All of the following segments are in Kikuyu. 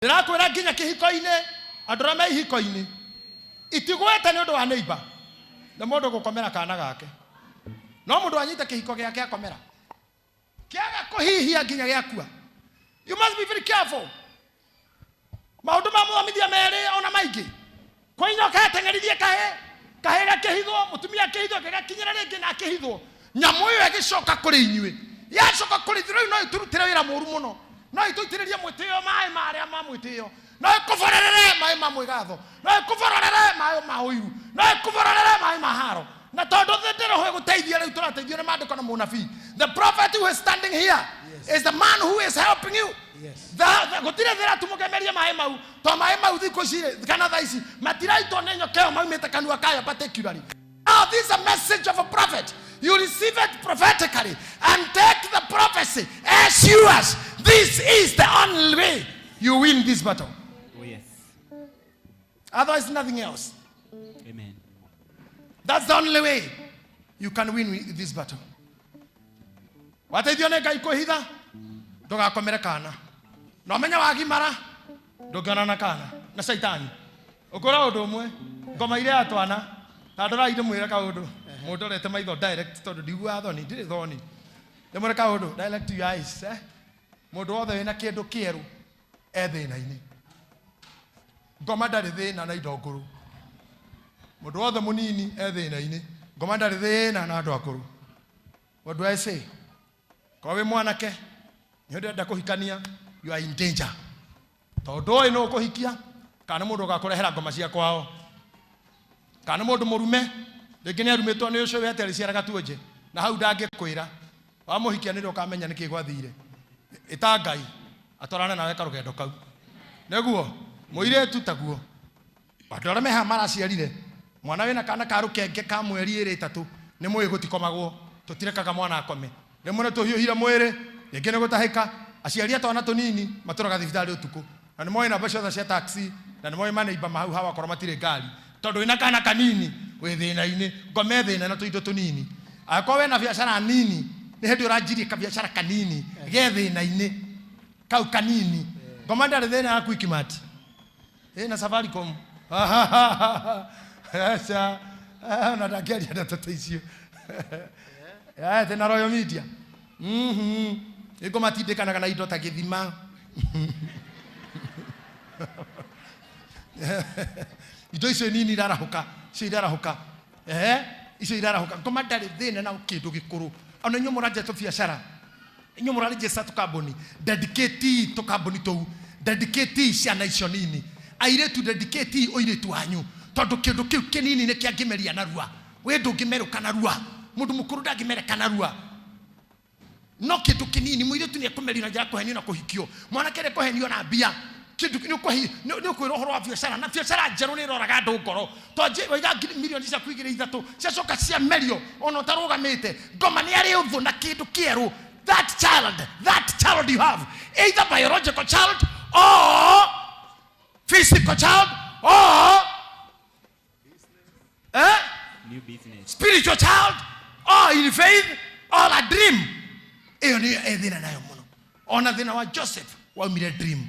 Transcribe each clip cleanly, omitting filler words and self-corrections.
Ndĩrakwĩra nginya kĩhiko-inĩ, andũ arĩa me ihiko-inĩ itigwete nĩ ũndũ wa neighbor, nĩ mũndũ gũkomera kana gake. No mũndũ anyita kĩhiko gĩake akomera, kĩaga kũhihia nginya gĩakua. You must be very careful. Maũndũ ma mũthomithia merĩ ona maingĩ, kwĩ nyoka yateng'eririe kahĩ, kahĩ gakĩhithwo, mũtumia akĩhithwo, gĩgakinyĩra rĩngĩ na akĩhithwo. Nyamũ ĩyo ĩgĩcoka kũrĩ inyuĩ, yacoka kũrĩ ithuĩ, rĩu no ĩtũrutĩre wĩra mũru mũno, no ĩtũitĩrĩrie mwĩtĩo maĩ marĩa ma mwĩtĩo, no ĩkũborerere maĩ ma mwĩgatho, no ĩkũborerere maĩ ma ũiru, no ĩkũborerere maĩ ma haro. Na tondũ thĩ ndĩrĩ ho ĩgũteithia, rĩu tũrateithio nĩ maandĩko na mũnabii. The prophet who is standing here is the man who is helping you. Gũtirĩ thĩra tu mũgemerie maĩ mau, to maĩ mau thikũ ici rĩ, kana thaa ici matiraitwo nĩ nyoka ĩyo maumĩte kanua kayo particularly. Now this is a message of a prophet. You receive it prophetically and take the prophecy as yours. This is the only way you win this battle. Oh, yes. Otherwise, nothing else. Amen. That's the only way you can win this battle. Wateithio nĩ Ngai kwĩhitha, ndũgakomere kana. Na ũmenye wagimara, ndũngĩonana na kana na caitani. Ũkũra ũndũ ũmwe, ngoma iria ya twana, ta ndorai ndĩmwĩre kaũndũ, mũndorete maitho direct tondũ ndiguaga thoni, ndirĩ thoni. Ndĩmwĩre kaũndũ, direct your eyes, eh? Mũndũ wothe wĩna kĩndũ kĩerũ e thĩna-inĩ. Ngoma ndarĩ thĩna na indo ngũrũ. Mũndũ wothe mũnini e thĩna-inĩ. Ngoma ndarĩ thĩna na andũ akũrũ. What do I say? Korwo wĩ mwanake, nĩ ũrenda kũhikania, you are in danger. Tondũ ũĩ nũ ũkũhikia, kana nĩ mũndũ ũgakũrehera ngoma cia kwao. Kana nĩ mũndũ mũrume, rĩngĩ nĩ arumĩtwo nĩ ũcio we atĩ arĩciaraga tuonje, na hau ndangĩkwĩra. Wamũhikia nĩrĩo ũkamenya nĩkĩ gwathire. Ĩta Ngai, atwarane nawe karũgendo kau. Nĩguo, mũirĩtu taguo. Andũ arĩa me haha maraciarire, mwana wĩna kana ka rũkenge ka mweri ĩrĩ ĩtatũ, nĩ mũĩ gũtikomagwo, tũtirekaga mwana akome. Rĩmwe nĩ tũhiũhire mwĩrĩ, rĩngĩ nĩ gũtahĩka. Aciari a twana tũnini matũraga thibitarĩ ũtukũ. Na nĩ moĩ namba ciothe cia taxi, na nĩ moĩ maneiba ma hau hao akorwo matirĩ ngari. Tondũ wĩna kana kanini, wĩ thĩna-inĩ. Ngoma ĩ thĩna na tũindo tũnini. Angĩkorwo wĩna biacara nini, nĩ hĩndĩ ũranjirie kabiacara kanini, ge thĩna-inĩ. Kau kanini. Ngoma ndarĩ thĩna na Quickmart. Na Safaricom. Aca. Na ndangĩaria ndeto ta icio. Thĩna Royal Media. Nĩngũ matindĩkanaga na indo ta gĩthima. Indo icio nini irarahũka, icio irarahũka. Icio irarahũka. Ngoma ndarĩ thĩna na kĩndũ gĩkũrũ. Ona inyuĩ mũranjia tũbiacara, inyuĩ mũraregister tũkambuni, dedicate tũkambuni tũu, dedicate ciana icio nini, airĩtu dedicate ũirĩtu wanyu, tondũ kĩndũ kĩu kĩnini nĩ kĩangĩmeria narua. We ndũngĩmerũka narua, mũndũ mũkũrũ ndangĩmereka narua. No kĩndũ kĩnini, mũirĩtu nĩ ekũmerio na njĩra ya kũhenio na kũhikio, mwanake nĩ ekũhenio na mbia. Kĩndũ nĩ ũkũhi-, nĩ ũkwĩrwo ũhoro wa biacara, na biacara njerũ nĩ ĩroraga andũ ngoro. Twanjie waiga ngiri milioni ciaku igĩrĩ ithatũ ciacoka ciamerio ona ũtarũgamĩte. Ngoma nĩ arĩ ũthũ na kĩndũ kĩerũ. That child, that child you have, either biological child or physical child or New business. Spiritual child or in faith or a dream. Ĩyo nĩyo ĩ thĩna nayo mũno. Ona thĩna wa Joseph waumire dream.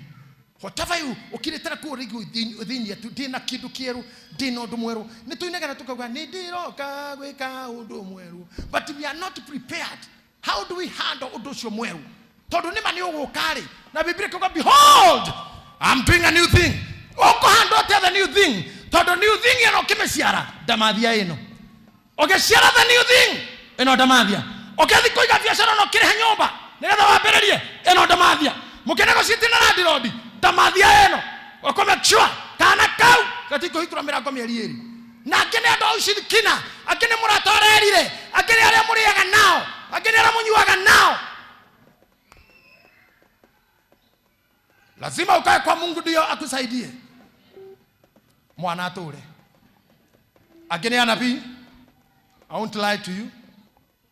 Whatever you ũkirĩte na kuo rĩngĩ thĩinĩ atu ndĩna kĩndũ kĩerũ, ndĩna ũndũ mwerũ. Nĩ tũinaga na tũkauga nĩ ndĩroka gwĩka ũndũ mwerũ, but we are not prepared. How do we handle ũndũ ũcio mwerũ? Tondũ nĩma nĩ ũgũka rĩ, na Biblia ĩkauga behold I'm doing a new thing. Ũkũhandle atĩa the new thing? Tondũ new thing ĩno ũkĩmĩciara ndamathia ĩno. Ũgĩciara the new thing ĩno ndamathia. Ũkĩthi kũiga biacara na ũkĩrĩha nyũmba nĩgetha wambĩrĩrie ĩno ndamathia. Mũkĩnegotiate na landlord ndamathia ĩno. Ũkũ make sure kana kau gatikũhingũra mĩrango mĩeri ĩrĩ. Na angĩ nĩ andũ a ushirikina, angĩ nĩ mũrata ũrerire, angĩ nĩ arĩa mũrĩaga nao, angĩ nĩ arĩa mũnyuaga nao. Lazima ukae kwa Mungu ndio akusaidie. Mwana atũre. Angĩ nĩ anabii. I won't lie to you.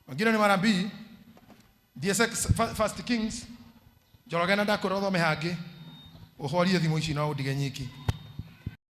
Wengine ni manabii. Thiĩ First Kings. Njoroge na ndakwĩra ũthome hangĩ. Ũhorie thimũ ici na ũndige nyiki.